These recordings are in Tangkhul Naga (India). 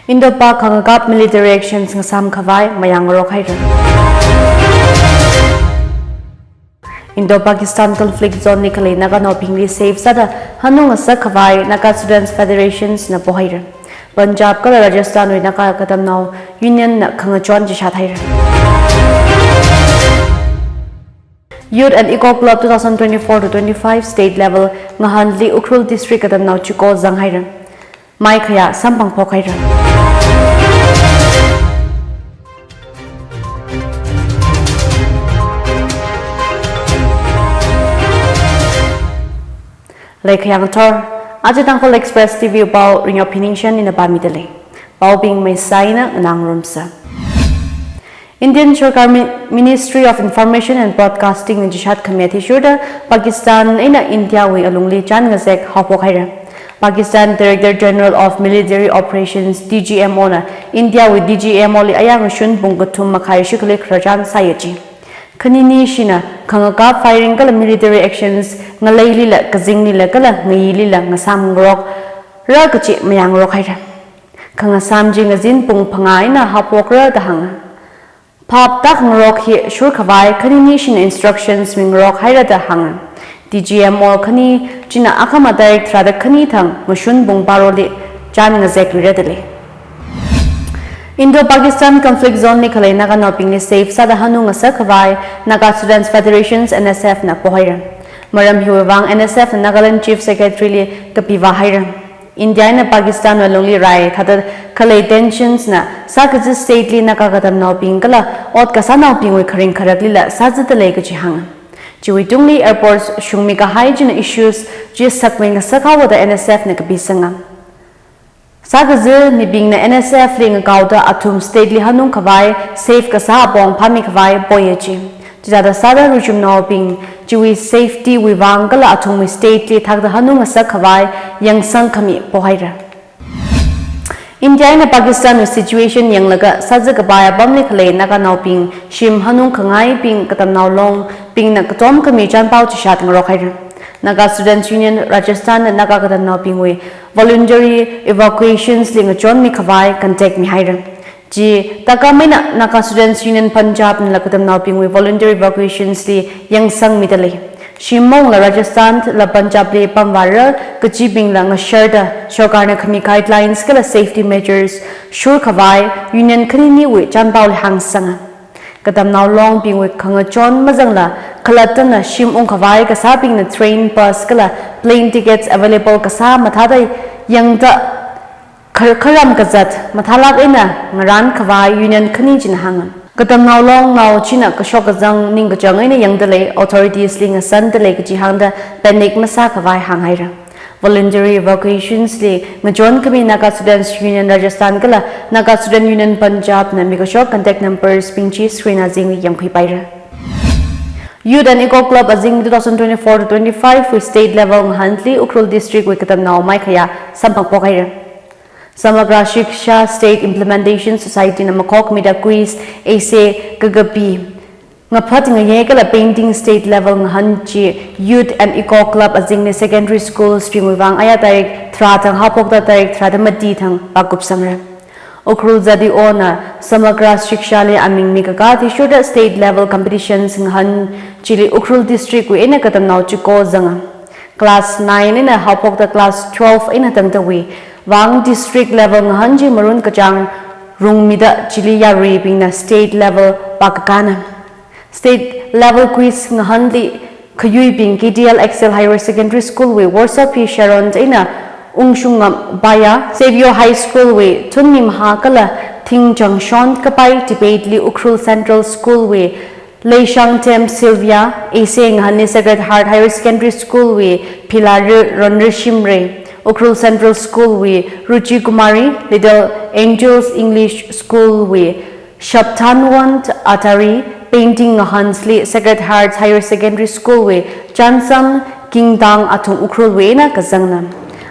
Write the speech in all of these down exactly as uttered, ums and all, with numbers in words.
Indo-Pak khangakap military actions ngasam khavai mayang ngarok haira. Indo-Pakistan conflict zone li khalei Naganaobingli safe sāda hanung ngasak khavai Naga Students Federations na pohaira. Punjab kala Rajasthan wui Naga Katamnao Union na khangachon chishat haira. Youth and Eco Club two thousand twenty-four to twenty-five state level ngahānli Ukhrul District Katamnao Chiko zang haira. Maikhaya samphang phok haira. Leikhayang thor, aja Tangkhul Express T V pao Ringyop Phiningshan ina pāmida lei. Paobing maisaina nganāngarumsa. Indian Sarkar Mi-, Ministry of Information and Broadcasting na chishat khami athishurda Pakistan eina India wui alungli chān ngazek haophok haira. Pakistan Director General of Military Operations, D G M O na India wui D G M O li ayāng shun pung kathum makhai shikhali khararchan sāya ji. Khanini shina khangakap firing kala military actions ngaleilila kazinglila kala ngayilila ngasam ngarokra kachi mayang ngarok haira. Khangasam chi ngazin pung phangā eina haophokra da hānga. Phap tak ngarok hi shur khavai khanini shina instructions mi ngarok haira da hānga. D G M O khani china akhama tarik tharāda khani thang mashun pung paroli chān ngazek luira da lei. Indo-Pakistan conflict zone li khalei Naganaobingli safe sāda hanung ngasak khavai Naga Students Federations, N S F na pohaira. Maram hiwui vang N S F na Nagaland Chief Secretary li kapiva haira. India eina Pakistan wui alungli rai thāda khalei tensions na sākazi state li Naga Katamnaobing kala ot kasānaobingwui kharing kharaklila sāzida lei kachi hānga. Chiwui tungli airports shungmi kahai china issues chi sakmei ngasak haowa da N S F na kapisanga. Sākazi mibingna N S F li ngakaoda athum state li hanung khavai safe kasā apong phāmi khavai poya ji. Chithāda sāda ruichumnaobing chiwui safety wui vang kala athumwui state li thakda hanung ngasak khavai yangsang khami pohaira. India eina Pakistan wui situation yanglaga sāzi kapai apamli khalei Naganaobing shim hanung khangaibing Katamnao Longbingna katom khami chānpao chishat ngarok haira. Naga Students Union Rajasthan na Naga Katamnaobingwui voluntary evacuations li ngachonmi khavai contact mihaira. Chi takam eina Naga Students Union Punjab nala Katamnaobingwui voluntary evacuations li yangsangmida lei. Shim mongla Rajasthan la Punjab li pamvāra kachibingla ngasharda sarkarna khami guidelines kala safety measures shur khavai union khaniniwui chānpaoli hāngsanga. Katamnao Longbingwui khangachon mazangla khalattana shim ung khavai kasābingna train, bus kala plane tickets available kasā mathāda yangda khar-, kharam kazat mathālāk eina ngarān khavai union khani china hānga. Katamnao Longnao china kashok kazang ningkachāng eina yangda lei, authorities li ngasanda lei kachi hāngda panic masā khavai hānghaira. Voluntary evacuations li ngachon khami Naga Students Union Rajasthan kala Naga Student Union Punjab na mikashok contact numbers bing chi screen azingli yangkhuipaira. Youth and Eco Club azing two thousand twenty-four to twenty-five wui state level ngahānli Ukhrul District wui Katamnao Maikhaya samphang phok haira. Samagra Shiksha State Implementation Society na makhokmida quiz, essay, kakapi, ngaphat ngayei kala painting state level ngahān chi Youth and Eco Club azingli secondary school stream wui vang aya tarik tharā thang haophokda tarik tharāda mati thang pākupsangra. Ukhrul Z D O na Samagra Shiksha li aming mikakā athishurda state level competitions ngahān chili Ukhrul District wui eina Katamnao Chiko zanga. Class nine eina haophokda class twelve eina tangdawui vang district level ngahān chi marun kachāng rungmida chili yaruibingna state level pākakāna. State level quiz ngahānli khayuibing K T L Excel Higher Secondary School wui Worsophi Sharon eina Ungshungngam Baya, Xavier High School wui Thunmi Maha kala Thingchang Shon kapai debate li Ukhrul Central School wui Leishangthem Sylvia, essay ngahānli Sacred Heart Higher Secondary School wui Philarei Ronrishimrei, Ukhrul Central School wui Ruchi Kumari, Little Angels English School wui Shapthanwant Atari, painting ngahānli Sacred Heart Higher Secondary School wui Chansam Kingtang athum Ukhrul wui eina kazangna.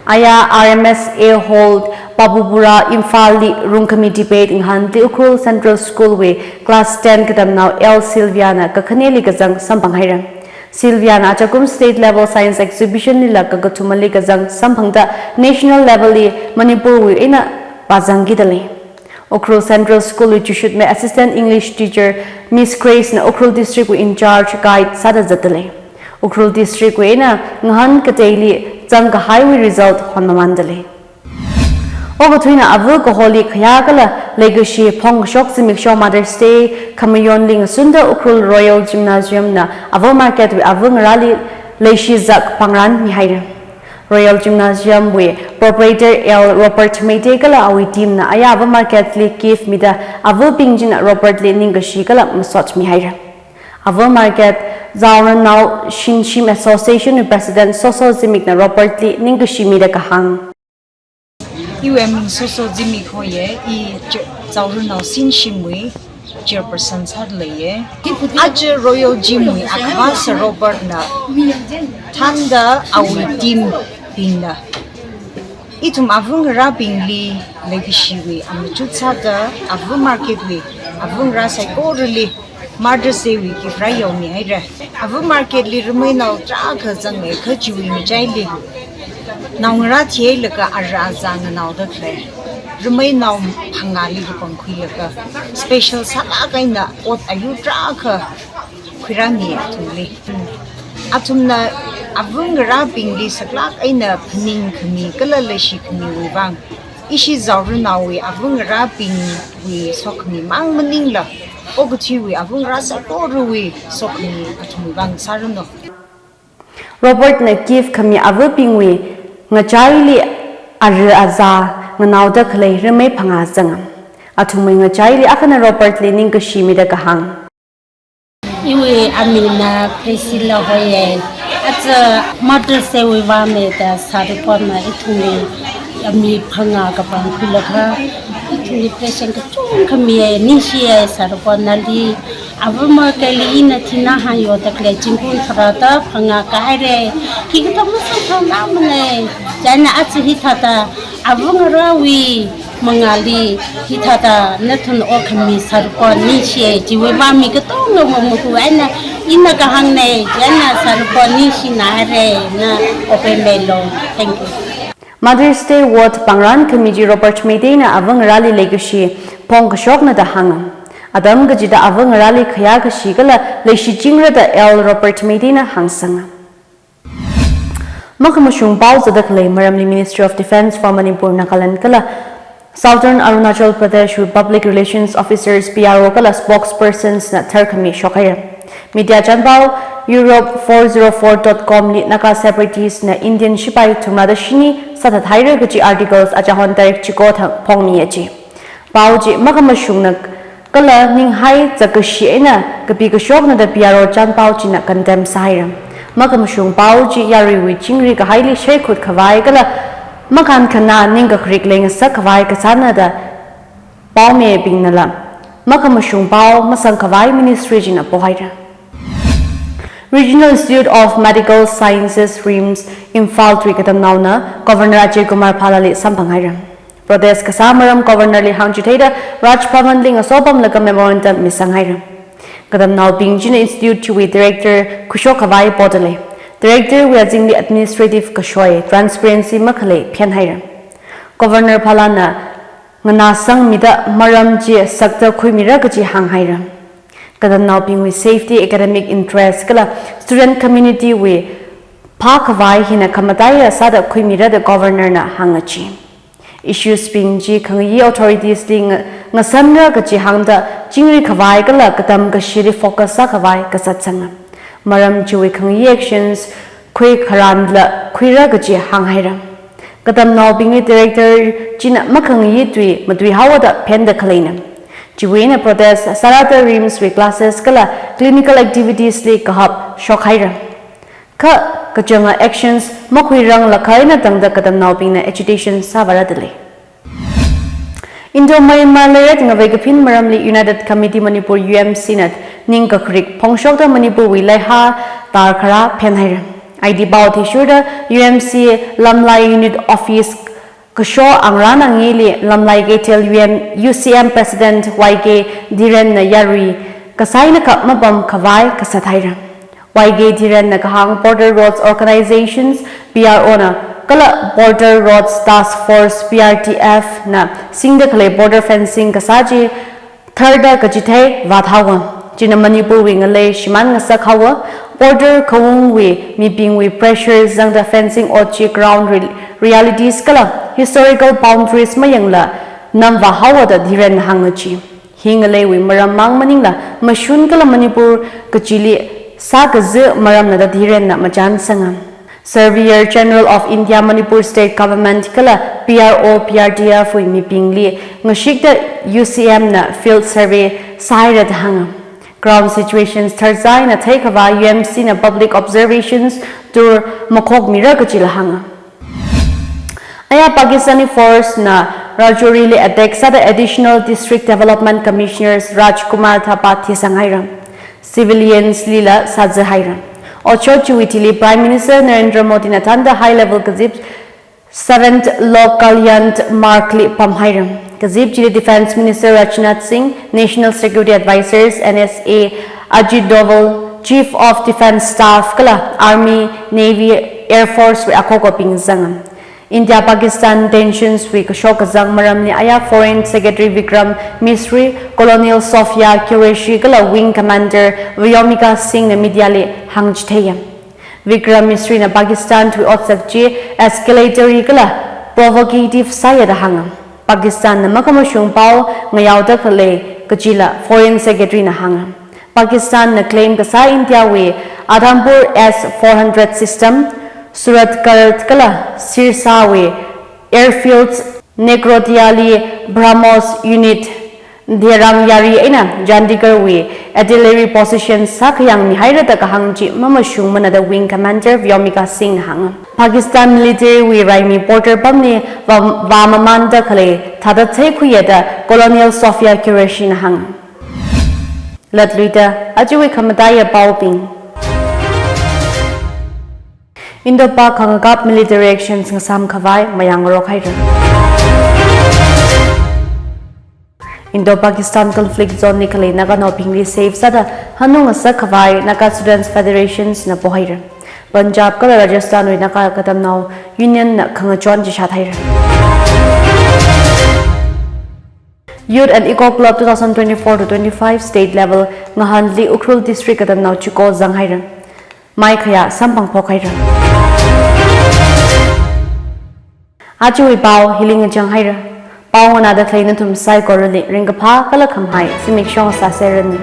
Aya R M S A Hall, Babupara, Imphal li rungkhami debate ngahānli Ukhrul Central School wui class ten Katamnao L Sylvia na kakhaneli kazang samphang haira. Sylvia na ajakum state level science exhibition lila kakathumali kazang samphangda national level li Manipur wui eina pāzangkida lei. Ukhrul Central School wui Chushutme Assistant English Teacher Miss Grace na Ukhrul District wui in charge guide sāda zatda lei. Ukhrul District wui eina ngahān kateili zangkahaiwui result honmamānda lei. Okathuina ava kaholi khayā kala leikashi phongkashok zimiksho Mother's Day khamayonli ngasunda Ukhrul Royal Gymnasium na ava market wui ava ngarāli leishi zak pāngrān mihaira. Royal Gymnasium wui proprietor L Robert Meitei kala awui team na aya ava market li gift mida avabing china Robert li ningkashi kala masot mihaira. Ava market Zaoranao Shinshim Association wui President Soso Zimik na Robert li ningkashi mida kahāng. Iwui ming Soso Zimik hoye, i chair-, Zaoranao Shinshim wui chairperson sāda leiye. Aja Royal Gym wui akhavā Sir Robert na thānda awui team bingna ithum ava ngarābingli leikashiwui amachut sāda ava market wui ava ngarā saikorali Mother's Day wui gift rāyao mihaira. Ava market li rameinao tarākha zanglei kha chiwui ngachaili naongarā thihailaga ara azā nganaoda khalei rameinao phangāli kapangkhuilaga special sālāk eina ot ayu tarākha khuirāmi athumli. Athumna ava ngarābingli saklāk eina phaningkhami kala leishikhamiwui vang, ishi Zaoranaowui ava ngarābingwui sokhami mang maningla, okathuiwui ava ngarā saikorawui sokhami athumwui vang sāranu. Robert na gift khami avabingwui ngachaili ara azā nganaoda khalei ramei phangā zanga. Athumwui ngachaili akhana Robert li ningkashi mida kahāng. Iwui amingna Priscilla hoye. Aja Mother's Day wui vang mida Sir Robert na ithumli ami phangā kapangkhuilaga ithumli present kachungkha miye, ningshiye Sir Robert nali. Ava market li ina thina hāngyoda khalei zingkum tharāda phangā kahaire. Hi kathā masāthaomane. Chieina aja hithāda ava ngarāwui mangāli hithāda nathum okhami Sir Robert ningshiye, chiwui vang mi katonga mamaku eina ina kahāngne, chieina Sir Robert ningshina haire, na open melo. Thank you. Mother's Day ot pāngrān khami chi Robert Meitei na ava ngarāli leikashi phongkashokna da hānga. Atam kachida ava ngarāli khayā kashi kala leishi chingra da L Robert Meitei na hāngsanga. Makhamashung pao zada khalei maramli Ministry of Defence for Manipur, Nagaland kala Southern Arunachal Pradesh wui Public Relations Officers, P R O kala spokespersons na tharkhami shokhaira. Media chānpao Europe four zero four dot com li Naga separatists na Indian shipai thumrāda shini sāthathaira kachi articles achahon tarik chiko thang phongmiya chi. Pao chi makhamashungna kala ninghai zakkashi eina kapi kashokna da P R O chānpao china condemn sāhaira. Makhamashung pao chi yaruiwui chingri kahaili shaikhut khavai kala makānkhanā ningkakharik leingasak khavai kasāna da paomibingnala makhamashung pao masang khavai ministry china pohaira. Regional Institute of Medical Sciences, RIMS, Imphal wui katamnaona Governor Ajay Kumar Bhalla li samphanghaira. Protest kasā maram Governor li hāngchitheida Raj Bhavan li ngaso pamlaga memorandum misanghaira. Katamnaobing china institute chiwui director khuishok khavai poda lei. Director wui azingli administrative kashoi, transparency makhalei phenhaira. Governor Bhalla na nganāsangmida maram chi sakta khuimira kachi hānghaira. Katamnaobingwui safety, academic interest kala student community wui phākhavai hina khamataiya sāda khuimira da Governor na hānga chi. Issues bing chi khangayi authorities li nga-, ngasanra kachi hāngda chingri khavai kala katam kashili focus sākhavai kazatsanga. Maram chiwui khangayi actions khui kharanla khuira kachi hānghaira. Katamnaobingli director china makhangayi tui matui haoda phenda khaleina. Chiwui eina protest sārada RIMS wui classes kala clinical activities li kahap shokhaira. Kha kachanga actions makhuiranglakha eina tangda katamnaobingna agitation sāvāra da lei. Indo-Myanmar leiret ngavei kaphin maramli United Committee Manipur, U M C na ningkakharik phongshokda Manipur wui leihā tarkharā phenhaira. I D pao athishurda U M C Lamlai Unit Office kasho angrān angili Lamlai Keithel U M, U C M President Y K Dhiren na yarui kasaina kha mapam khavai kasathaira. Y K Dhiren na kahāng Border Roads Organizations, B R O na kala Border Roads Task Force, B R T F, na singda khalei border fencing kasā chi tharda kachithei vāthaowa. China Manipurwui ngalei shimān ngasak haowa, border khaungwui mibingwui pressure zangda fencing ot chi ground re-, realities kala historical boundaries mayangla namvā haowa da dhiren hānga chi. Hi ngaleiwui maram mang maningla mashun kala Manipur kachili sākazi maramna da dhirenna machānsanga. Surveyor General of India Manipur State Government kala P R O P R T F wui mibingli ngashikta U C M na field survey sāhaira da hānga. Ground situations tharzai eina theikhavai U M C na public observations tour makhokmira kachila hānga. Aya Pakistani force na Rajouri li attack sāda Additional District Development Commissioners Rajkumar Thapa thisang haira. Civilians lila sāzi haira. Otshot chiwui thili Prime Minister Narendra Modi na thānda high level kazip seventh Lok Kalyan Marg li pamhaira. Kazip chili Defence Minister Rajnath Singh, National Security Advisors, N S A, Ajit Doval, Chief of Defence Staff kala Army, Navy, Air Force wui akhokabing zanga. India-Pakistan tensions wui kashok kazang maramli aya Foreign Secretary Vikram Misri, Colonel Sophia Qureshi kala Wing Commander Vyomika Singh na media li hāngchitheiya. Vikram Misri na Pakistan wui otsak chi escalatory kala provocative sāya da hānga. Pakistan na makhamashung pao ngayaoda khalei kachila Foreign Secretary na hānga. Pakistan na claim kasā India wui Udhampur S four hundred system, Surathkal kala Sirsa wui airfields, Nagoriyah li BrahMos unit, Dherang Yari eina Chandigarh wui artillery position sākhayang mihaira da kahāng chi mamashungmana da Wing Commander Vyomika Singh na hānga. Pakistan military wui raimi border pamli vā, vāmamanda khalei thāda theikhuiya da Colonel Sophia Qureshi na hānga. Latluida, ajawui khamataiya paobing. Indo-Pak khangakap military actions ngasāmkhavai mayāngarok haira. Indo-Pakistan conflict zone li khalei Naganaobingli safe sāda hanung ngasakkhavai Naga Students Federations na pohaira. Punjab kala Rajasthan wui Naga Katamnao Union na khangachon chi shāthaira. Youth and Eco Club two thousand twenty-four to twenty-five state level ngahanli Ukhrul District Katamnao Chiko zanghaira. Maikhaya samphang phokhaira. Ajawui pao hili ngachang haira. Pao nganāda khalei nathum saikorali ringkaphā kala khamahai zimiksho sāseranu.